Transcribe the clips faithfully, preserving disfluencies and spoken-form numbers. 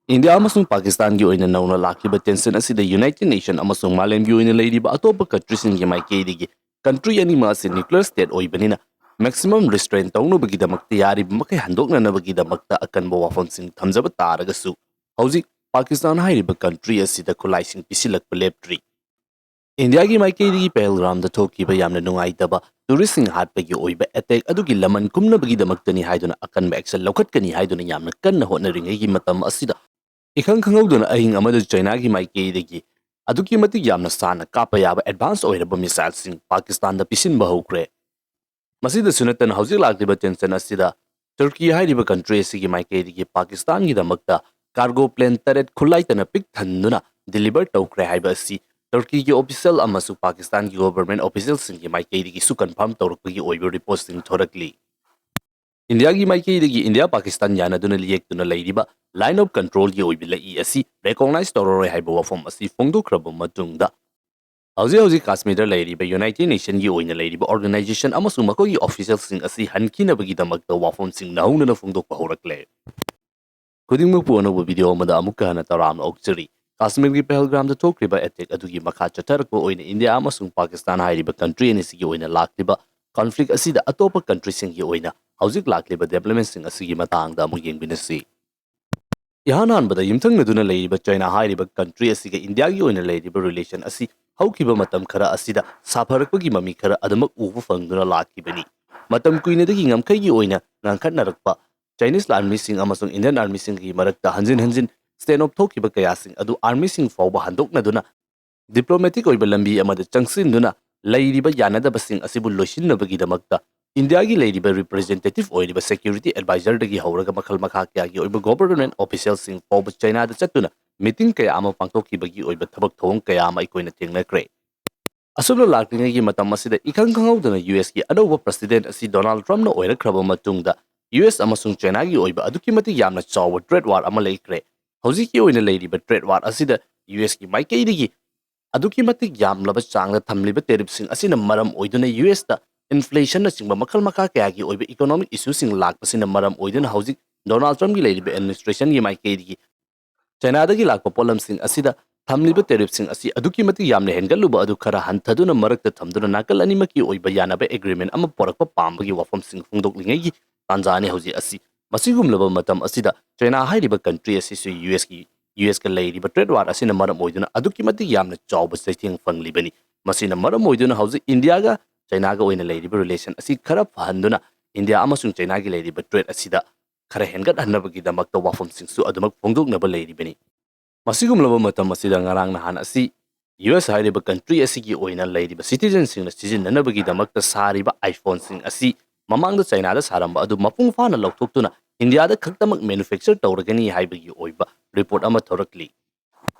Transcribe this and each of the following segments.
India ꯑꯃꯁꯨꯡ ꯄꯥꯀꯤꯁꯇꯥꯟꯒꯤ ꯑꯣꯏꯅ ꯅꯧꯅ ꯂꯥꯛꯈꯤꯕ tension ꯑꯁꯤꯗ United Nation ꯑꯃꯁꯨꯡ ꯃꯥꯂꯦꯝꯒꯤ ꯑꯣꯏꯅ ꯂꯩꯔꯤꯕ ꯑꯇꯣꯞꯄ countryꯁꯤꯡꯒꯤ ꯃꯥꯏꯀꯩꯗꯒꯤ country ꯑꯅꯤꯃꯛ ꯑꯁꯤ nuclear state ꯑꯣꯏꯕꯅꯤꯅ maximum restraint ꯇꯧꯅꯕꯒꯤꯗꯃꯛꯇ ꯌꯥꯔꯤꯕ ꯃꯈꯩ ꯍꯟꯗꯣꯛꯅꯅꯕꯒꯤꯗꯃꯛꯇ ꯑꯀꯟꯕ ꯋꯥꯐꯝꯁꯤꯡ ꯊꯝꯖꯕ ꯇꯥꯔꯒꯁꯨ, ꯍꯧꯖꯤꯛ ꯄꯥꯀꯤꯁꯇꯥꯟ ꯍꯥꯏꯔꯤꯕ country ꯑꯁꯤꯗ ꯈꯨꯠꯂꯥꯏꯁꯤꯡ ꯄꯤꯁꯤꯜꯂꯛꯄ ꯂꯦꯞꯇ꯭ꯔꯤ꯫ ꯏꯟꯗꯤꯌꯥꯒꯤ ꯃꯥꯏꯀꯩꯗꯒꯤ ꯄꯍꯜꯒꯥꯝꯗ ꯊꯣꯛꯈꯤꯕ ꯌꯥꯝꯅ ꯅꯨꯡꯉꯥꯏꯇꯕ touristꯁꯤꯡ ꯍꯥꯠꯄꯒꯤ ꯑꯣꯏꯕ attack ꯑꯗꯨꯒꯤ ꯂꯃꯟ ꯈꯨꯝꯅꯕꯒꯤꯗꯃꯛꯇꯅꯤ ꯍꯥꯏꯗꯨꯅ ꯑꯀꯟꯕ action ꯂꯧꯈꯠꯀꯅꯤ ꯍꯥꯏꯗꯨꯅ ꯌꯥꯝꯅ ꯀꯟꯅ ꯍꯣꯠꯅꯔꯤꯉꯩꯒꯤ ꯃꯇꯝ ꯑꯁꯤꯗ, ꯏꯈꯪ ꯈꯪꯍꯧꯗꯅ ꯑꯍꯤꯡ ꯑꯃꯗ ꯆꯥꯏꯅꯥꯒꯤ ꯃꯥꯏꯀꯩꯗꯒꯤ ꯑꯗꯨꯛꯀꯤ ꯃꯇꯤꯛ ꯌꯥꯝꯅ ꯁꯥꯟꯅ ꯀꯥꯞꯄ ꯌꯥꯕ advance ꯑꯣꯏꯔꯕ missileꯁꯤꯡ ꯄꯥꯀꯤꯁꯇꯥꯟꯗ ꯄꯤꯁꯤꯟꯕ ꯍꯧꯈ꯭ꯔꯦ꯫ ꯃꯁꯤꯗꯁꯨ ꯅꯠꯇꯅ, ꯍꯧꯖꯤꯛ ꯂꯥꯛꯂꯤꯕ tension ꯑꯁꯤꯗ ꯇꯔꯀꯤ ꯍꯥꯏꯔꯤꯕ country ꯑꯁꯤꯒꯤ ꯃꯥꯏꯀꯩꯗꯒꯤ ꯄꯥꯀꯤꯁꯇꯥꯟꯒꯤꯗꯃꯛꯇ cargo plane ꯇꯔꯦꯠ ꯈꯨꯠꯂꯥꯏꯇꯅ ꯄꯤꯛ ꯊꯟꯗꯨꯅ deliver ꯇꯧꯈ꯭ꯔꯦ ꯍꯥꯏꯕ ꯑꯁꯤ ꯇꯔꯀꯤꯒꯤ official ꯑꯃꯁꯨꯡ ꯄꯥꯀꯤꯁꯇꯥꯟꯒꯤ government officialꯁꯤꯡꯒꯤ ꯃꯥꯏꯀꯩꯗꯒꯤꯁꯨ confirm ꯇꯧꯔꯛꯄꯒꯤ ꯑꯣꯏꯕ reportꯁꯤꯡ ꯊꯣꯔꯛꯂꯤ꯫ ꯏꯟꯗꯤꯌꯥꯒꯤ ꯃꯥꯏꯀꯩꯗꯒꯤ ꯏꯟꯗꯤꯌꯥ ꯄꯥꯀꯤꯁꯇꯥꯟ ꯌꯥꯅꯗꯨꯅ ꯌꯦꯛꯇꯨꯅ ꯂꯩꯔꯤꯕ line of controlꯒꯤ ꯑꯣꯏꯕ ꯂꯩꯏ ꯑꯁꯤ recognize ꯇꯧꯔꯔꯣꯏ ꯍꯥꯏꯕ ꯋꯥꯐꯝ ꯑꯁꯤ ꯐꯣꯡꯗꯣꯛꯈ꯭ꯔꯕ ꯃꯇꯨꯡꯗ, ꯍꯧꯖꯤꯛ ꯍꯧꯖꯤꯛ ꯀꯥꯁꯃꯤꯔꯗ ꯂꯩꯔꯤꯕ United Nationꯒꯤ ꯑꯣꯏꯅ ꯂꯩꯔꯤꯕ organization ꯑꯃꯁꯨꯡ ꯃꯈꯣꯏꯒꯤ officialꯁꯤꯡ ꯑꯁꯤ ꯍꯟꯈꯤꯅꯕꯒꯤꯗꯃꯛꯇ ꯋꯥꯐꯝꯁꯤꯡ ꯅꯧꯍꯧꯅꯅ ꯐꯣꯡꯗꯣꯛꯄ ꯍꯧꯔꯛꯂꯦ꯫ ꯈꯨꯗꯤꯡꯃꯛꯄꯨ ꯑꯅꯧꯕ video ꯑꯃꯗ ꯑꯃꯨꯛꯀ ꯍꯟꯅ ꯇꯔꯥꯝꯅ ꯑꯣꯛꯆꯔꯤ꯫ ꯀꯥꯁꯃꯤꯔꯒꯤ ꯄꯍꯜꯒꯥꯝꯗ ꯊꯣꯛꯈ꯭ꯔꯤꯕ attack ꯑꯗꯨꯒꯤ ꯃꯈꯥ ꯆꯠꯊꯔꯛꯄ ꯑꯣꯏꯅ ꯏꯟꯗꯤꯌꯥ ꯑꯃꯁꯨꯡ ꯄꯥꯀꯤꯁꯇꯥꯟ ꯍꯥꯏꯔꯤꯕ country ꯑꯅꯤꯁꯤꯒꯤ ꯑꯣꯏꯅ ꯂꯥꯛꯂꯤꯕ conflict ꯑꯁꯤꯗ ꯑꯇꯣꯞꯄ countryꯁꯤꯡꯒꯤ ꯑꯣꯏꯅ ꯍꯧꯖꯤꯛ ꯂꯥꯛꯂꯤꯕ developmentꯁꯤꯡ ꯑꯁꯤꯒꯤ ꯃꯇꯥꯡꯗ ꯑꯃꯨꯛ ꯌꯦꯡꯃꯤꯟꯅꯁꯤ꯫ ꯏꯍꯥꯟ ꯍꯥꯟꯕꯗ ꯌꯨꯝꯊꯪꯅꯗꯨꯅ ꯂꯩꯔꯤꯕ ꯆꯥꯏꯅꯥ ꯍꯥꯏꯔꯤꯕ country ꯑꯁꯤꯒ ꯏꯟꯗꯤꯌꯥꯒꯤ ꯑꯣꯏꯅ ꯂꯩꯔꯤꯕ relation ꯑꯁꯤ ꯍꯧꯈꯤꯕ ꯃꯇꯝ ꯈꯔ ꯑꯁꯤꯗ ꯁꯥꯐꯔꯛꯄꯒꯤ ꯃꯃꯤ ꯈꯔ ꯑꯗꯨꯃꯛ ꯎꯕ ꯐꯪꯗꯨꯅ ꯂꯥꯛꯈꯤꯕꯅꯤ꯫ ꯃꯇꯝ ꯀꯨꯏꯅꯗꯒꯤ ꯉꯝꯈꯩꯒꯤ ꯑꯣꯏꯅ ꯉꯥꯡꯈꯠꯅꯔꯛꯄ Chinese armyꯁꯤꯡ ꯑꯃꯁꯨꯡ Indian armyꯁꯤꯡꯒꯤ ꯃꯔꯛꯇ ꯍꯟꯖꯤꯟ ꯍꯟꯖꯤꯟ standoff ꯊꯣꯛꯈꯤꯕ ꯀꯌꯥꯁꯤꯡ ꯑꯗꯨ armyꯁꯤꯡ ꯐꯥꯎꯕ ꯍꯟꯗꯣꯛꯅꯗꯨꯅ diplomatic ꯑꯣꯏꯕ ꯂꯝꯕꯤ ꯑꯃꯗ ꯆꯪꯁꯤꯟꯗꯨꯅ ꯂꯩꯔꯤꯕ ꯌꯥꯅꯗꯕꯁꯤꯡ ꯑꯁꯤꯕꯨ ꯂꯣꯏꯁꯤꯟꯅꯕꯒꯤꯗꯃꯛꯇ ꯏꯟꯗꯤꯌꯥꯒꯤ ꯂꯩꯔꯤꯕ representative ꯑꯣꯏꯔꯤꯕ security advisorꯗꯒꯤ ꯍꯧꯔꯒ ꯃꯈꯜ ꯃꯈꯥ ꯀꯌꯥꯒꯤ ꯑꯣꯏꯕ government officialꯁꯤꯡ ꯐꯥꯎꯕ ꯆꯥꯏꯅꯥꯗ ꯆꯠꯇꯨꯅ meeting ꯀꯌꯥ ꯑꯃ ꯄꯥꯡꯊꯣꯛꯈꯤꯕꯒꯤ ꯑꯣꯏꯕ ꯊꯕꯛ ꯊꯧꯑꯣꯡ ꯀꯌꯥ ꯑꯃ ꯑꯩꯈꯣꯏꯅ ꯊꯦꯡꯅꯈ꯭ꯔꯦ꯫ ꯑꯁꯨꯝꯅ ꯂꯥꯛꯂꯤꯉꯩꯒꯤ ꯃꯇꯝ ꯑꯁꯤꯗ ꯏꯈꯪ ꯈꯪꯍꯧꯗꯅ USꯀꯤ ꯑꯅꯧꯕ president ꯑꯁꯤ Donald Trumpꯅ ꯑꯣꯏꯔꯛꯈ꯭ꯔꯕ ꯃꯇꯨꯡꯗ US ꯑꯃꯁꯨꯡ ꯆꯥꯏꯅꯥꯒꯤ ꯑꯣꯏꯕ ꯑꯗꯨꯛꯀꯤ ꯃꯇꯤꯛ ꯌꯥꯝꯅ ꯆꯥꯎꯕ trade war ꯑꯃ ꯂꯩꯈ꯭ꯔꯦ꯫ ꯍꯧꯖꯤꯛꯀꯤ ꯑꯣꯏꯅ ꯂꯩꯔꯤꯕ trade war ꯑꯁꯤꯗ USꯀꯤ ꯃꯥꯏꯀꯩꯗꯒꯤ ꯑꯗꯨꯛꯀꯤ ꯃꯇꯤꯛ ꯌꯥꯝꯂꯕ ꯆꯥꯡꯗ ꯊꯝꯂꯤꯕ tariffꯁꯤꯡ ꯑꯁꯤꯅ ꯃꯔꯝ ꯑꯣꯏꯗꯨꯅ USꯇ inflationꯅꯆꯤꯡꯕ ꯃꯈꯜ ꯃꯈꯥ ꯀꯌꯥꯒꯤ ꯑꯣꯏꯕ economic issueꯁꯤꯡ ꯂꯥꯛꯄꯁꯤꯅ ꯃꯔꯝ ꯑꯣꯏꯗꯨꯅ ꯍꯧꯖꯤꯛ Donald Trumpꯀꯤ ꯂꯩꯔꯤꯕ administrationꯒꯤ ꯃꯥꯏꯀꯩꯗꯒꯤ ꯆꯥꯏꯅꯥꯗꯒꯤ ꯂꯥꯛꯄ ꯄꯣꯠꯂꯝꯁꯤꯡ ꯑꯁꯤꯗ ꯊꯝꯂꯤꯕ ꯇꯦꯔꯤꯐꯁꯤꯡ ꯑꯁꯤ ꯑꯗꯨꯛꯀꯤ ꯃꯇꯤꯛ ꯌꯥꯝꯅ ꯍꯦꯟꯒꯠꯂꯨꯕ ꯑꯗꯨ ꯈꯔ ꯍꯟꯊꯗꯨꯅ ꯃꯔꯛꯇ ꯊꯝꯗꯨꯅ ꯅꯥꯀꯜ ꯑꯅꯤꯃꯛꯀꯤ ꯑꯣꯏꯕ ꯌꯥꯅꯕ ꯑꯦꯒ꯭ꯔꯤꯃꯦꯟ ꯑꯃ ꯄꯨꯔꯛꯄ ꯄꯥꯝꯕꯒꯤ ꯋꯥꯐꯝꯁꯤꯡ ꯐꯣꯡꯗꯣꯛꯂꯤꯉꯩꯒꯤ ꯇꯥꯟꯖꯥꯅꯤ ꯍꯧꯖꯤꯛ ꯑꯁꯤ꯫ ꯃꯁꯤꯒꯨꯝꯂꯕ ꯃꯇꯝ ꯑꯁꯤꯗ ꯆꯥꯏꯅꯥ ꯍꯥꯏꯔꯤꯕ ꯀꯟꯇ꯭ꯔꯤ ꯑꯁꯤꯁꯨ ꯌꯨ ꯑꯦꯁꯀꯤ ꯌꯨ ꯑꯦꯁꯀ ꯂꯩꯔꯤꯕ ꯇ꯭ꯔꯦꯗ ꯋꯥꯔ ꯑꯁꯤꯅ ꯃꯔꯝ ꯑꯣꯏꯗꯨꯅ ꯑꯗꯨꯛꯀꯤ ꯃꯇꯤꯛ ꯌꯥꯝꯅ ꯆꯥꯎꯕ ꯆꯩꯊꯦꯡ ꯐꯪꯂꯤꯕꯅꯤ꯫ ꯃꯁꯤꯅ ꯃꯔꯝ ꯑꯣꯏꯗꯨꯅ ꯍꯧꯖꯤꯛ ꯏꯟꯗꯤꯌꯥꯒ ꯆꯥꯏꯅꯥꯒ ꯑꯣꯏꯅ ꯂꯩꯔꯤꯕ ꯔꯤꯂꯦꯁꯟ ꯑꯁꯤ ꯈꯔ ꯐꯍꯟꯗꯨꯅ ꯏꯟꯗꯤꯌꯥ ꯑꯃꯁꯨꯡ ꯆꯥꯏꯅꯥꯒꯤ ꯂꯩꯔꯤꯕ ꯇ꯭ꯔꯦꯗ ꯑꯁꯤꯗ ꯈꯔ ꯍꯦꯟꯒꯠꯍꯟꯅꯕꯒꯤꯗꯃꯛꯇ ꯋꯥꯐꯝꯁꯤꯡꯁꯨ ꯑꯗꯨꯃꯛ ꯐꯣꯡꯗꯣꯛꯅꯕ ꯂꯩꯔꯤꯕꯅꯤ꯫ ꯃꯁꯤꯒꯨꯝꯂꯕ ꯃꯇꯝ ꯑꯁꯤꯗ ꯉꯔꯥꯡ ꯅꯍꯥꯟ ꯑꯁꯤ ꯌꯨ ꯑꯦꯁ ꯍꯥꯏꯔꯤꯕ ꯀꯟꯇ꯭ꯔꯤ ꯑꯁꯤꯒꯤ ꯑꯣꯏꯅ ꯂꯩꯔꯤꯕ ꯁꯤꯇꯤꯖꯟꯁꯤꯡꯅ ꯁꯤꯖꯤꯟꯅꯅꯕꯒꯤꯗꯃꯛꯇ ꯁꯥꯔꯤꯕ ꯑꯥꯏꯐꯣꯟꯁꯤꯡ ꯑꯁꯤ ꯃꯃꯥꯡꯗ ꯆꯥꯏꯅꯥꯗ ꯁꯥꯔꯝꯕ ꯑꯗꯨ ꯃꯄꯨꯡ ꯐꯥꯅ ꯂꯧꯊꯣꯛꯇꯨꯅ ꯏꯟꯗꯤꯌꯥꯗ ꯈꯛꯇꯃꯛ ꯃꯦꯅꯨꯐꯦꯛꯆꯔ ꯇꯧꯔꯒꯅꯤ ꯍꯥꯏꯕꯒꯤ ꯑꯣꯏꯕ ꯔꯤꯄꯣꯔꯠ ꯑꯃ ꯊꯣꯔꯛꯂꯤ꯫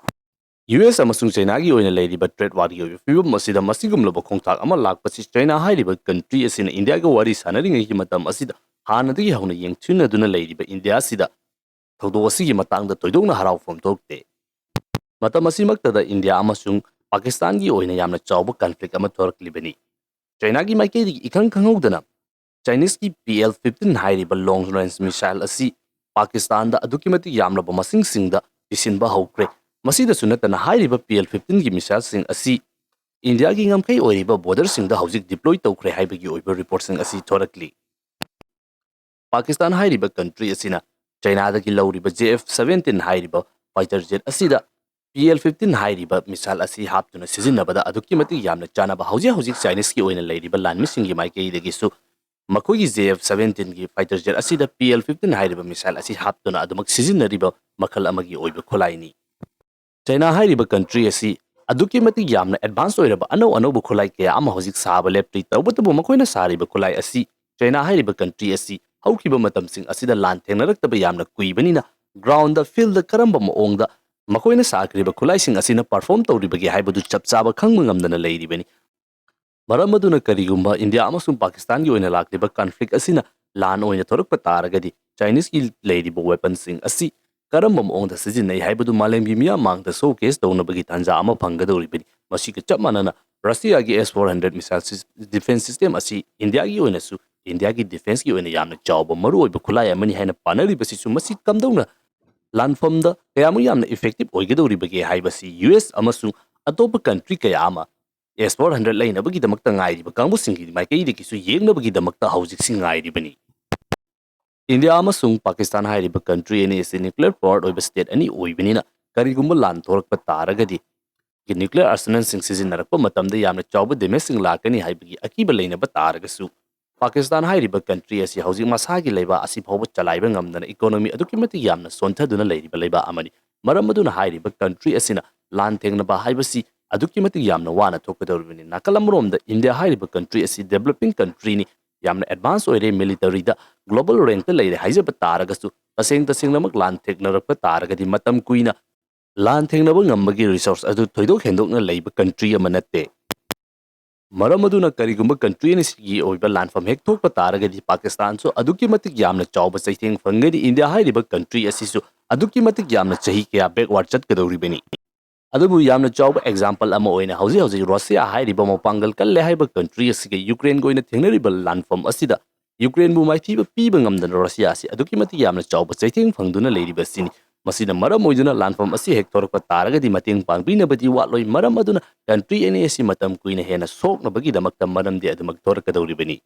ꯌꯨ ꯑꯦꯁ ꯑꯃꯁꯨꯡ ꯆꯥꯏꯅꯥꯒꯤ ꯑꯣꯏꯅ ꯂꯩꯔꯤꯕ ꯇ꯭ꯔꯦꯗ ꯋꯥꯔꯒꯤ ꯑꯣꯏꯕ ꯐꯤꯕꯝ ꯑꯁꯤꯗ ꯃꯁꯤꯒꯨꯝꯂꯕ ꯈꯣꯡꯊꯥꯡ ꯑꯃ ꯂꯥꯛꯄꯁꯤ ꯆꯥꯏꯅꯥ ꯍꯥꯏꯔꯤꯕ ꯀꯟꯇ꯭ꯔꯤ ꯑꯁꯤꯅ ꯏꯟꯗꯤꯌꯥꯒ ꯋꯥꯔꯤ ꯁꯥꯟꯅꯔꯤꯉꯩꯒꯤ ꯃꯇꯝ ꯑꯁꯤꯗ ꯍꯥꯟꯅꯗꯒꯤ ꯍꯧꯅ ꯌꯦꯡꯊꯤꯅꯗꯨꯅ ꯂꯩꯔꯤꯕ ꯏꯟꯗꯤꯌꯥ ꯑꯁꯤꯗ ꯊꯧꯗꯣꯛ ꯑꯁꯤꯒꯤ ꯃꯇꯥꯡꯗ ꯊꯣꯏꯗꯣꯛꯅ ꯍꯔꯥꯎꯐꯝ ꯊꯣꯛꯇꯦ꯫ ꯃꯇꯝ ꯑꯁꯤꯃꯛꯇꯗ ꯏꯟꯗꯤꯌꯥ ꯑꯃꯁꯨꯡ ꯄꯥꯀꯤꯁꯇꯥꯟꯒꯤ ꯑꯣꯏꯅ ꯌꯥꯝꯅ ꯆꯥꯎꯕ ꯀꯟꯐ꯭ꯂꯤꯛ ꯑꯃ ꯊꯣꯔꯛꯂꯤꯕꯅꯤ꯫ ꯆꯥꯏꯅꯥꯒꯤ ꯃꯥꯏꯀꯩꯗꯒꯤ ꯏꯈꯪ ꯈꯪꯍꯧꯗꯅ ꯆꯥꯏꯅꯤꯁꯀꯤ ꯄꯤ ꯑꯦꯜ ꯐꯤꯐꯇꯤꯟ ꯍꯥꯏꯔꯤꯕ ꯂꯣꯡ ꯔꯦꯟꯖ ꯃꯤꯁꯥꯏꯜ ꯑꯁꯤ ꯄꯥꯀꯤꯁꯇꯥꯟꯗ ꯑꯗꯨꯛꯀꯤ ꯃꯇꯤꯛ ꯌꯥꯝꯂꯕ ꯃꯁꯤꯡꯁꯤꯡꯗ ꯄꯤꯁꯤꯟꯕ ꯍꯧꯈ꯭ꯔꯦ꯫ ꯃꯁꯤꯗꯁꯨ ꯅꯠꯇꯅ ꯍꯥꯏꯔꯤꯕ ꯄꯤ ꯑꯦꯜ ꯐꯤꯐꯇꯤꯟꯒꯤ ꯃꯤꯁꯥꯏꯜꯁꯤꯡ ꯑꯁꯤ ꯏꯟꯗꯤꯌꯥꯒꯤ ꯉꯝꯈꯩ ꯑꯣꯏꯔꯤꯕ ꯕꯣꯔꯗꯔꯁꯤꯡꯗ ꯍꯧꯖꯤꯛ ꯗꯤꯄ꯭ꯂꯣꯏ ꯇꯧꯈ꯭ꯔꯦ ꯍꯥꯏꯕꯒꯤ ꯑꯣꯏꯕ ꯔꯤꯄꯣꯔꯠꯁꯤꯡ ꯑꯁꯤ ꯊꯣꯔꯛꯂꯤ꯫ ꯄꯥꯀꯤꯁꯇꯥꯟ ꯍꯥꯏꯔꯤꯕ ꯀꯟꯇ꯭ꯔꯤ ꯑꯁꯤꯅ ꯆꯥꯏꯅꯥꯗꯒꯤ ꯂꯧꯔꯤꯕ ꯖꯦ ꯑꯦꯐ ꯁꯚꯦꯟꯇꯤꯟ ꯍꯥꯏꯔꯤꯕ ꯐꯥꯏꯇꯔ ꯖꯦꯠ ꯑꯁꯤꯗ ꯄꯤ ꯑꯦꯜ ꯐꯤꯐꯇꯤꯟ ꯍꯥꯏꯔꯤꯕ ꯃꯤꯁꯥꯏꯜ ꯑꯁꯤ ꯍꯥꯞꯇꯨꯅ ꯁꯤꯖꯤꯟꯅꯕꯗ ꯑꯗꯨꯛꯀꯤ ꯃꯇꯤꯛ ꯌꯥꯝꯅ ꯆꯥꯟꯅꯕ ꯍꯧꯖꯤꯛ ꯍꯧꯖꯤꯛ ꯆꯥꯏꯅꯤꯁꯀꯤ ꯑꯣꯏꯅ ꯂꯩꯔꯤꯕ ꯂꯥꯟꯃꯤꯁꯤꯡꯒꯤ ꯃꯥꯏꯀꯩꯗꯒꯤꯁꯨ ꯃꯈꯣꯏꯒꯤ ꯖꯦ ꯑꯦꯐ ꯁꯚꯦꯟꯇꯤꯟꯒꯤ ꯐꯥꯏꯇꯔ ꯖꯦꯠ ꯑꯁꯤꯗ ꯄꯤ ꯑꯦꯜ ꯐꯤꯐꯇꯤꯟ ꯍꯥꯏꯔꯤꯕ ꯃꯤꯁꯥꯏꯜ ꯑꯁꯤ ꯍꯥꯞꯇꯨꯅ ꯑꯗꯨꯃꯛ ꯁꯤꯖꯤꯟꯅꯔꯤꯕ ꯃꯈꯜ ꯑꯃꯒꯤ ꯑꯣꯏꯕ ꯈꯨꯠꯂꯥꯏꯅꯤ꯫ ꯆꯥꯏꯅꯥ ꯍꯥꯏꯔꯤꯕ ꯀꯟꯇ꯭ꯔꯤ ꯑꯁꯤ ꯑꯗꯨꯛꯀꯤ ꯃꯇꯤꯛ ꯌꯥꯝꯅ ꯑꯦꯗꯚꯥꯟꯁ ꯑꯣꯏꯔꯕ ꯑꯅꯧ ꯑꯅꯧꯕ ꯈꯨꯠꯂꯥꯏ ꯀꯌꯥ ꯑꯃ ꯍꯧꯖꯤꯛ ꯁꯥꯕ ꯂꯦꯞꯇ꯭ꯔꯤ꯫ ꯇꯧꯕꯇꯕꯨ ꯃꯈꯣꯏꯅ ꯁꯥꯔꯤꯕ ꯈꯨꯠꯂꯥꯏ ꯑꯁꯤ ꯆꯥꯏꯅꯥ ꯍꯥꯏꯔꯤꯕ ꯀꯟꯇ꯭ꯔꯤ ꯑꯁꯤ ꯍꯧꯈꯤꯕ ꯃꯇꯝꯁꯤꯡ ꯑꯁꯤꯗ ꯂꯥꯟ ꯊꯦꯡꯅꯔꯛꯇꯕ ꯌꯥꯝꯅ ꯀꯨꯏꯕꯅꯤꯅ ꯒ꯭ꯔꯥꯎꯟꯗ, ꯐꯤꯜꯗ ꯀꯔꯝꯕ ꯃꯑꯣꯡꯗ ꯃꯈꯣꯏꯅ ꯁꯥꯈ꯭ꯔꯤꯕ ꯈꯨꯠꯂꯥꯏꯁꯤꯡ ꯑꯁꯤꯅ ꯄꯔꯐꯣꯔꯝ ꯇꯧꯔꯤꯕꯒꯦ ꯍꯥꯏꯕꯗꯨ ꯆꯞ ꯆꯥꯕ ꯈꯪꯕ ꯉꯝꯗꯅ ꯂꯩꯔꯤꯕꯅꯤ꯫ ꯃꯔꯝ ꯑꯗꯨꯅ ꯀꯔꯤꯒꯨꯝꯕ ꯏꯟꯗꯤꯌꯥ ꯑꯃꯁꯨꯡ ꯄꯥꯀꯤꯁꯇꯥꯟꯒꯤ ꯑꯣꯏꯅ ꯂꯥꯛꯂꯤꯕ ꯀꯟꯐ꯭ꯂꯤꯛ ꯑꯁꯤꯅ ꯂꯥꯟ ꯑꯣꯏꯅ ꯊꯣꯔꯛꯄ ꯇꯥꯔꯒꯗꯤ ꯆꯥꯏꯅꯤꯁꯀꯤ ꯂꯩꯔꯤꯕ ꯋꯦꯄꯟꯁꯤꯡ ꯑꯁꯤ ꯀꯔꯝꯕ ꯃꯑꯣꯡꯗ ꯁꯤꯖꯤꯟꯅꯩ ꯍꯥꯏꯕꯗꯨ ꯃꯥꯂꯦꯝꯒꯤ ꯃꯤꯌꯥꯝ ꯃꯥꯡꯗ ꯁꯣ ꯀꯦꯁ ꯇꯧꯅꯕꯒꯤ ꯇꯥꯟꯖꯥ ꯑꯃ ꯐꯪꯒꯗꯧꯔꯤꯕꯅꯤ꯫ ꯃꯁꯤꯒ ꯆꯞ ꯃꯥꯟꯅꯅ ꯔꯁꯤꯌꯥꯒꯤ ꯑꯦꯁ ꯐꯣꯔ ꯍꯟꯗ꯭ꯔꯦꯠ ꯃꯤꯁꯥꯏꯜ ꯁꯤꯁ-, ꯗꯤꯐꯦꯟꯁ ꯁꯤꯁꯇꯦꯝ ꯑꯁꯤ ꯏꯟꯗꯤꯌꯥꯒꯤ ꯑꯣꯏꯅꯁꯨ, ꯏꯟꯗꯤꯌꯥꯒꯤ ꯗꯤꯐꯦꯟꯁꯀꯤ ꯑꯣꯏꯅ ꯌꯥꯝꯅ ꯆꯥꯎꯕ ꯃꯔꯨꯑꯣꯏꯕ ꯈꯨꯠꯂꯥꯏ ꯑꯃꯅꯤ ꯍꯥꯏꯅ ꯄꯥꯅꯔꯤꯕꯁꯤꯁꯨ ꯃꯁꯤ ꯀꯝꯗꯧꯅ ꯂꯥꯟꯐꯝꯗ ꯀꯌꯥꯃꯨꯛ ꯌꯥꯝꯅ effective ꯑꯣꯏꯒꯗꯧꯔꯤꯕꯒꯦ ꯍꯥꯏꯕꯁꯤ ꯌꯨ ꯑꯦꯁ ꯑꯃꯁꯨꯡ ꯑꯇꯣꯞꯄ country ꯀꯌꯥ ꯑꯃ ꯑꯦꯁ ꯐꯣꯔ ꯍꯟꯗ꯭ꯔꯦꯗ ꯂꯩꯅꯕꯒꯤꯗꯃꯛꯇ ꯉꯥꯏꯔꯤꯕ ꯀꯥꯡꯕꯨꯁꯤꯡꯒꯤ ꯃꯥꯏꯀꯩꯗꯒꯤꯁꯨ ꯌꯦꯡꯅꯕꯒꯤꯗꯃꯛꯇ ꯍꯧꯖꯤꯛꯁꯤ ꯉꯥꯏꯔꯤꯕꯅꯤ꯫ ꯏꯟꯗꯤꯌꯥ ꯑꯃꯁꯨꯡ ꯄꯥꯀꯤꯁꯇꯥꯟ ꯍꯥꯏꯔꯤꯕ country ꯑꯅꯤ ꯑꯁꯤ nuclear powered ꯑꯣꯏꯕ state ꯑꯅꯤ ꯑꯣꯏꯕꯅꯤꯅ, ꯀꯔꯤꯒꯨꯝꯕ ꯂꯥꯟ ꯊꯣꯔꯛꯄ ꯇꯥꯔꯒꯗꯤ nuclear arsenalꯁꯤꯡ ꯁꯤꯖꯤꯟꯅꯔꯛꯄ ꯃꯇꯝꯗ ꯌꯥꯝꯅ ꯆꯥꯎꯕ damageꯁꯤꯡ ꯂꯥꯛꯀꯅꯤ ꯍꯥꯏꯕꯒꯤ ꯑꯀꯤꯕ ꯂꯩꯅꯕ ꯇꯥꯔꯒꯁꯨ, ꯄꯥꯀꯤꯁꯇꯥꯟ ꯍꯥꯏꯔꯤꯕ country ꯑꯁꯤ ꯍꯧꯖꯤꯛ ꯃꯁꯥꯒꯤ ꯂꯩꯕꯥꯛ ꯑꯁꯤ ꯐꯥꯎꯕ ꯆꯂꯥꯏꯕ ꯉꯝꯗꯅ economy ꯑꯗꯨꯛꯀꯤ ꯃꯇꯤꯛ ꯌꯥꯝꯅ ꯁꯣꯟꯊꯗꯨꯅ ꯂꯩꯔꯤꯕ ꯂꯩꯕꯥꯛ ꯑꯃꯅꯤ꯫ ꯃꯔꯝ ꯑꯗꯨꯅ ꯍꯥꯏꯔꯤꯕ country ꯑꯁꯤꯅ ꯂꯥꯟ ꯊꯦꯡꯅꯕ ꯍꯥꯏꯕꯁꯤ ꯑꯗꯨꯛꯀꯤ ꯃꯇꯤꯛ ꯌꯥꯝꯅ ꯋꯥꯅ ꯊꯣꯛꯀꯗꯧꯔꯤꯕꯅꯤ꯫ ꯅꯥꯀꯜ ꯑꯃꯔꯣꯝꯗ ꯏꯟꯗꯤꯌꯥ ꯍꯥꯏꯔꯤꯕ country ꯑꯁꯤ developing countryꯅꯤ, ꯌꯥꯝꯅ advance ꯑꯣꯏꯔꯦ, militaryꯗ global rankꯇ ꯂꯩꯔꯦ ꯍꯥꯏꯖꯕ ꯇꯥꯔꯒꯁꯨ, ꯇꯁꯦꯡ ꯇꯁꯦꯡꯅꯃꯛ ꯂꯥꯟ ꯊꯦꯡꯅꯔꯛꯄ ꯇꯥꯔꯒꯗꯤ ꯃꯇꯝ ꯀꯨꯏꯅ ꯂꯥꯟ ꯊꯦꯡꯅꯕ ꯉꯝꯕꯒꯤ resource ꯑꯗꯨ ꯊꯣꯏꯗꯣꯛ ꯍꯦꯟꯗꯣꯛꯅ ꯂꯩꯕ country ꯑꯃ ꯅꯠꯇꯦ꯫ ꯃꯔꯝ ꯑꯗꯨꯅ ꯀꯔꯤꯒꯨꯝꯕ country ꯑꯅꯤꯁꯤꯒꯤ ꯑꯣꯏꯕ ꯂꯥꯟꯐꯝ ꯍꯦꯛ ꯊꯣꯛꯄ ꯇꯥꯔꯒꯗꯤ ꯄꯥꯀꯤꯁꯇꯥꯟꯁꯨ ꯑꯗꯨꯛꯀꯤ ꯃꯇꯤꯛ ꯌꯥꯝꯅ ꯆꯥꯎꯕ ꯆꯩꯊꯦꯡ ꯐꯪꯒꯅꯤ, ꯏꯟꯗꯤꯌꯥ ꯍꯥꯏꯔꯤꯕ country ꯑꯁꯤꯁꯨ ꯑꯗꯨꯛꯀꯤ ꯃꯇꯤꯛ ꯌꯥꯝꯅ ꯆꯍꯤ ꯀꯌꯥ backward ꯆꯠꯀꯗꯧꯔꯤꯕꯅꯤ꯫ ꯑꯗꯨꯕꯨ ꯌꯥꯝꯅ ꯆꯥꯎꯕ example ꯑꯃ ꯑꯣꯏꯅ ꯍꯧꯖꯤꯛ ꯍꯧꯖꯤꯛ ꯔꯁꯤꯌꯥ ꯍꯥꯏꯔꯤꯕ ꯃꯄꯥꯡꯒꯜ ꯀꯜꯂꯦ ꯍꯥꯏꯕ country ꯑꯁꯤꯒ ꯌꯨꯀ꯭ꯔꯦꯟꯒ ꯑꯣꯏꯅ ꯊꯦꯡꯅꯔꯤꯕ ꯂꯥꯟꯐꯝ ꯑꯁꯤꯗ ꯌꯨꯀ꯭ꯔꯦꯟꯕꯨ ꯃꯥꯏꯊꯤꯕ ꯄꯤꯕ ꯉꯝꯗꯅ ꯔꯁꯤꯌꯥ ꯑꯁꯤ ꯑꯗꯨꯛꯀꯤ ꯃꯇꯤꯛ ꯌꯥꯝꯅ ꯆꯥꯎꯕ ꯆꯩꯊꯦꯡ ꯐꯪꯗꯨꯅ ꯂꯩꯔꯤꯕ ꯑꯁꯤꯅꯤ꯫ ꯃꯁꯤꯅ ꯃꯔꯝ ꯑꯣꯏꯗꯨꯅ ꯂꯥꯟꯐꯝ ꯑꯁꯤ ꯍꯦꯛ ꯊꯣꯔꯛꯄ ꯇꯥꯔꯒꯗꯤ ꯃꯇꯦꯡ ꯄꯥꯡꯕꯤꯅꯕꯗꯤ ꯋꯥꯠꯂꯣꯏ꯫ ꯃꯔꯝ ꯑꯗꯨꯅ country ꯑꯅꯤ ꯑꯁꯤ ꯃꯇꯝ ꯀꯨꯏꯅ ꯍꯦꯟꯅ ꯁꯣꯛꯅꯕꯒꯤꯗꯃꯛꯇ ꯃꯔꯝꯗꯤ ꯑꯗꯨꯃꯛ ꯊꯣꯔꯛꯀꯗꯧꯔꯤꯕꯅꯤ꯫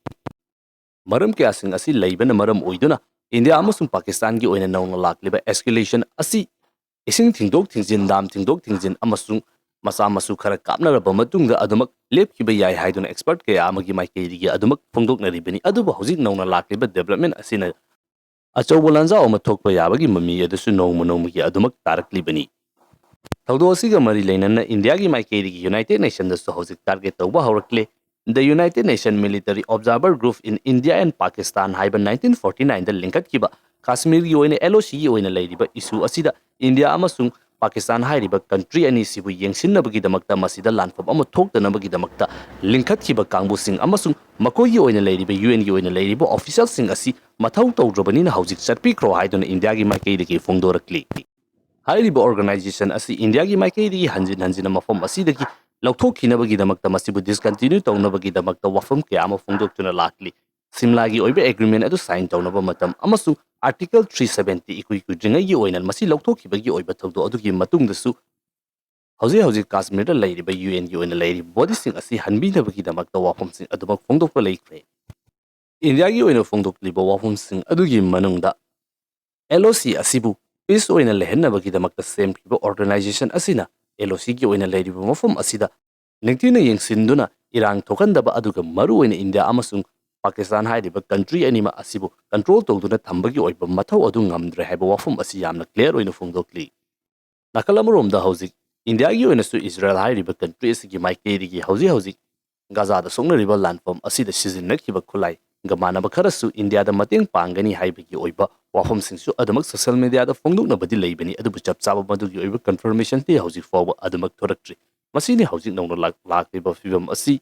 ꯃꯔꯝ ꯀꯌꯥꯁꯤꯡ ꯑꯁꯤ ꯂꯩꯕꯅ ꯃꯔꯝ ꯑꯣꯏꯗꯨꯅ ꯏꯟꯗꯤꯌꯥ ꯑꯃꯁꯨꯡ ꯄꯥꯀꯤꯁꯇꯥꯟꯒꯤ ꯑꯣꯏꯅ ꯅꯧꯅ ꯂꯥꯛꯂꯤꯕ escalation ꯑꯁꯤ ꯏꯁꯤꯡ ꯊꯤꯡꯗꯣꯛ ꯊꯤꯡꯖꯤꯟ, dam ꯊꯤꯡꯗꯣꯛ ꯊꯤꯡꯖꯤꯟ ꯑꯃꯁꯨꯡ ꯃꯆꯥ ꯃꯁꯨ ꯈꯔ ꯀꯥꯞꯅꯔꯕ ꯃꯇꯨꯡꯗ ꯑꯗꯨꯃꯛ ꯂꯦꯞꯈꯤꯕ ꯌꯥꯏ ꯍꯥꯏꯗꯨꯅ expert ꯀꯌꯥ ꯑꯃꯒꯤ ꯃꯥꯏꯀꯩꯗꯒꯤ ꯑꯗꯨꯃꯛ ꯐꯣꯡꯗꯣꯛꯅꯔꯤꯕꯅꯤ꯫ ꯑꯗꯨꯕꯨ ꯍꯧꯖꯤꯛ ꯅꯧꯅ ꯂꯥꯛꯂꯤꯕ development ꯑꯁꯤꯅ ꯑꯆꯧꯕ ꯂꯥꯟꯖꯥꯎ ꯑꯃ ꯊꯣꯛꯄ ꯌꯥꯕꯒꯤ ꯃꯃꯤ ꯑꯗꯨꯁꯨ ꯅꯣꯡꯃ ꯅꯣꯡꯃꯒꯤ ꯑꯗꯨꯃꯛ ꯇꯥꯔꯛꯂꯤꯕꯅꯤ꯫ ꯊꯧꯗꯣꯛ ꯑꯁꯤꯒ ꯃꯔꯤ ꯂꯩꯅꯅ ꯏꯟꯗꯤꯌꯥꯒꯤ ꯃꯥꯏꯀꯩꯗꯒꯤ United Nationꯗꯁꯨ ꯍꯧꯖꯤꯛ target ꯇꯧꯕ ꯍꯧꯔꯛꯂꯦ꯫ The United Nation Military Observer Group in India and Pakistan ꯍꯥꯏꯕ nineteen forty nineꯗ ꯂꯤꯡꯈꯠꯈꯤꯕ ꯀꯥꯁꯃꯤꯔꯒꯤ ꯑꯣꯏꯅ LOCꯒꯤ ꯑꯣꯏꯅ ꯂꯩꯔꯤꯕ issue ꯑꯁꯤꯗ ꯏꯟꯗꯤꯌꯥ ꯑꯃꯁꯨꯡ ꯄꯥꯀꯤꯁꯇꯥꯟ ꯍꯥꯏꯔꯤꯕ country ꯑꯅꯤꯁꯤꯕꯨ ꯌꯦꯡꯁꯤꯟꯅꯕꯒꯤꯗꯃꯛꯇ, ꯃꯁꯤꯗ ꯂꯥꯟꯐꯝ ꯑꯃ ꯊꯣꯛꯇꯅꯕꯒꯤꯗꯃꯛꯇ ꯂꯤꯡꯈꯠꯈꯤꯕ ꯀꯥꯡꯕꯨꯁꯤꯡ ꯑꯃꯁꯨꯡ ꯃꯈꯣꯏꯒꯤ ꯑꯣꯏꯅ ꯂꯩꯔꯤꯕ UNꯒꯤ ꯑꯣꯏꯅ ꯂꯩꯔꯤꯕ officialꯁꯤꯡ ꯑꯁꯤ ꯃꯊꯧ ꯇꯧꯗ꯭ꯔꯕꯅꯤꯅ ꯍꯧꯖꯤꯛ ꯆꯠꯄꯤꯈ꯭ꯔꯣ ꯍꯥꯏꯗꯨꯅ ꯏꯟꯗꯤꯌꯥꯒꯤ ꯃꯥꯏꯀꯩꯗꯒꯤ ꯐꯣꯡꯗꯣꯔꯛꯂꯤ꯫ ꯍꯥꯏꯔꯤꯕ organization ꯑꯁꯤ ꯏꯟꯗꯤꯌꯥꯒꯤ ꯃꯥꯏꯀꯩꯗꯒꯤ ꯍꯟꯖꯤꯟ ꯍꯟꯖꯤꯟꯅ ꯃꯐꯝ ꯑꯁꯤꯗꯒꯤ ꯂꯧꯊꯣꯛꯈꯤꯅꯕꯒꯤꯗꯃꯛꯇ, ꯃꯁꯤꯕꯨ discontinue ꯇꯧꯅꯕꯒꯤꯗꯃꯛꯇ ꯋꯥꯐꯝ ꯀꯌꯥ ꯑꯃ ꯐꯣꯡꯗꯣꯛꯇꯨꯅ ꯂꯥꯛꯂꯤ꯫ ꯁꯤꯝꯂꯥꯒꯤ ꯑꯣꯏꯕ ꯑꯦꯒ꯭ꯔꯤꯃꯦꯟ ꯑꯗꯨ ꯁꯥꯏꯟ ꯇꯧꯅꯕ ꯃꯇꯝ ꯑꯃꯁꯨꯡ ꯑꯥꯔꯇꯤꯀꯜ ꯊ꯭ꯔꯤ ꯁꯚꯦꯟꯇꯤ ꯏꯀꯨꯏ ꯀꯨꯏꯗ꯭ꯔꯤꯉꯩꯒꯤ ꯑꯣꯏꯅ ꯃꯁꯤ ꯂꯧꯊꯣꯛꯈꯤꯕꯒꯤ ꯑꯣꯏꯕ ꯊꯧꯗꯣꯛ ꯑꯗꯨꯒꯤ ꯃꯇꯨꯡꯗꯁꯨ ꯍꯧꯖꯤꯛ ꯍꯧꯖꯤꯛ ꯀꯥꯁꯃꯤꯔꯗ ꯂꯩꯔꯤꯕ ꯌꯨ ꯑꯦꯟꯒꯤ ꯑꯣꯏꯅ ꯂꯩꯔꯤꯕ ꯕꯣꯗꯤꯁꯤꯡ ꯑꯁꯤ ꯍꯟꯕꯤꯅꯕꯒꯤꯗꯃꯛꯇ ꯋꯥꯐꯝꯁꯤꯡ ꯑꯗꯨꯃꯛ ꯐꯣꯡꯗꯣꯛꯄ ꯂꯩꯈ꯭ꯔꯦ꯫ ꯏꯟꯗꯤꯌꯥꯒꯤ ꯑꯣꯏꯅ ꯐꯣꯡꯗꯣꯛꯂꯤꯕ ꯋꯥꯐꯝꯁꯤꯡ ꯑꯗꯨꯒꯤ ꯃꯅꯨꯡꯗ ꯑꯦꯜ ꯑꯣ ꯁꯤ ꯑꯁꯤꯕꯨ ꯄꯤꯁ ꯑꯣꯏꯅ ꯂꯩꯍꯟꯅꯕꯒꯤꯗꯃꯛꯇ ꯁꯦꯝꯈꯤꯕ ꯑꯣꯔꯒꯅꯥꯏꯖꯦꯁꯟ ꯑꯁꯤꯅ ꯑꯦꯜ ꯑꯣ ꯁꯤꯒꯤ ꯑꯣꯏꯅ ꯂꯩꯔꯤꯕ ꯃꯐꯝ ꯑꯁꯤꯗ ꯅꯤꯡꯊꯤꯅ ꯌꯦꯡꯁꯤꯟꯗꯨꯅ ꯏꯔꯥꯡ ꯊꯣꯛꯍꯟꯗꯕ, ꯑꯗꯨꯒ ꯃꯔꯨꯑꯣꯏꯅ ꯏꯟꯗꯤꯌꯥ ꯑꯃꯁꯨꯡ ꯄꯥꯀꯤꯁꯇꯥꯟ ꯍꯥꯏꯔꯤꯕ ꯀꯟꯇ꯭ꯔꯤ ꯑꯅꯤꯃꯛ ꯑꯁꯤꯕꯨ ꯀꯟꯇ꯭ꯔꯣꯜ ꯇꯧꯗꯨꯅ ꯊꯝꯕꯒꯤ ꯑꯣꯏꯕ ꯃꯊꯧ ꯑꯗꯨ ꯉꯝꯗ꯭ꯔꯦ ꯍꯥꯏꯕ ꯋꯥꯐꯝ ꯑꯁꯤ ꯌꯥꯝꯅ ꯀ꯭ꯂꯤꯌꯥꯔ ꯑꯣꯏꯅ ꯐꯣꯡꯗꯣꯛꯂꯤ꯫ ꯅꯥꯀꯜ ꯑꯃꯔꯣꯝꯗ ꯍꯧꯖꯤꯛ ꯏꯟꯗꯤꯌꯥꯒꯤ ꯑꯣꯏꯅꯁꯨ ꯏꯖꯔꯦꯜ ꯍꯥꯏꯔꯤꯕ ꯀꯟꯇ꯭ꯔꯤ ꯑꯁꯤꯒꯤ ꯃꯥꯏꯀꯩꯗꯒꯤ ꯍꯧꯖꯤꯛ ꯍꯧꯖꯤꯛ ꯒꯥꯖꯥꯗ ꯁꯣꯛꯅꯔꯤꯕ ꯂꯥꯟꯐꯝ ꯑꯁꯤꯗ ꯁꯤꯖꯤꯟꯅꯈꯤꯕ ꯈꯨꯠꯂꯥꯏꯒ ꯃꯥꯟꯅꯕ ꯈꯔꯁꯨ ꯏꯟꯗꯤꯌꯥꯗ ꯃꯇꯦꯡ ꯄꯥꯡꯒꯅꯤ ꯍꯥꯏꯕꯒꯤ ꯑꯣꯏꯕ ꯋꯥꯐꯝꯁꯤꯡꯁꯨ ꯑꯗꯨꯃꯛ ꯁꯣꯁꯤꯌꯦꯜ ꯃꯤꯗꯤꯌꯥꯗ ꯐꯣꯡꯗꯣꯛꯅꯕꯗꯤ ꯂꯩꯕꯅꯤ, ꯑꯗꯨꯕꯨ ꯆꯞ ꯆꯥꯕ ꯃꯗꯨꯒꯤ ꯑꯣꯏꯕ ꯀꯟꯐꯔꯃꯦꯁꯟꯗꯤ ꯍꯧꯖꯤꯛ ꯐꯥꯎꯕ ꯑꯗꯨꯃꯛ ꯊꯣꯔꯛꯇ꯭ꯔꯤ꯫ ꯃꯁꯤꯅꯤ ꯍꯧꯖꯤꯛ ꯅꯧꯅ ꯂꯥꯛ-, ꯂꯥꯛꯂꯤꯕ ꯐꯤꯕꯝ ꯑꯁꯤ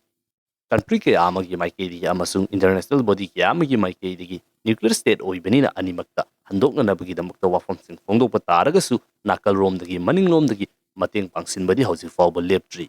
ꯀꯟꯇ꯭ꯔꯤ ꯀꯌꯥ ꯑꯃꯒꯤ ꯃꯥꯏꯀꯩꯗꯒꯤ ꯑꯃꯁꯨꯡ ꯏꯟꯇꯔꯅꯦꯁꯅꯦꯜ ꯕꯣꯗꯤ ꯀꯌꯥ ꯑꯃꯒꯤ ꯃꯥꯏꯀꯩꯗꯒꯤ ꯅ꯭ꯌꯨꯀ꯭ꯂꯤꯌꯔ ꯁ꯭ꯇꯦꯠ ꯑꯣꯏꯕꯅꯤꯅ ꯑꯅꯤꯃꯛꯇ ꯍꯟꯗꯣꯛꯅꯅꯕꯒꯤꯗꯃꯛꯇ ꯋꯥꯐꯝꯁꯤꯡ ꯐꯣꯡꯗꯣꯛꯄ ꯇꯥꯔꯒꯁꯨ ꯅꯥꯀꯜꯔꯣꯝꯗꯒꯤ ꯃꯅꯤꯡꯂꯣꯝꯗꯒꯤ ꯃꯇꯦꯡ ꯄꯥꯡꯁꯤꯟꯕꯗꯤ ꯍꯧꯖꯤꯛ ꯐꯥꯎꯕ ꯂꯦꯞꯇ꯭ꯔꯤ꯫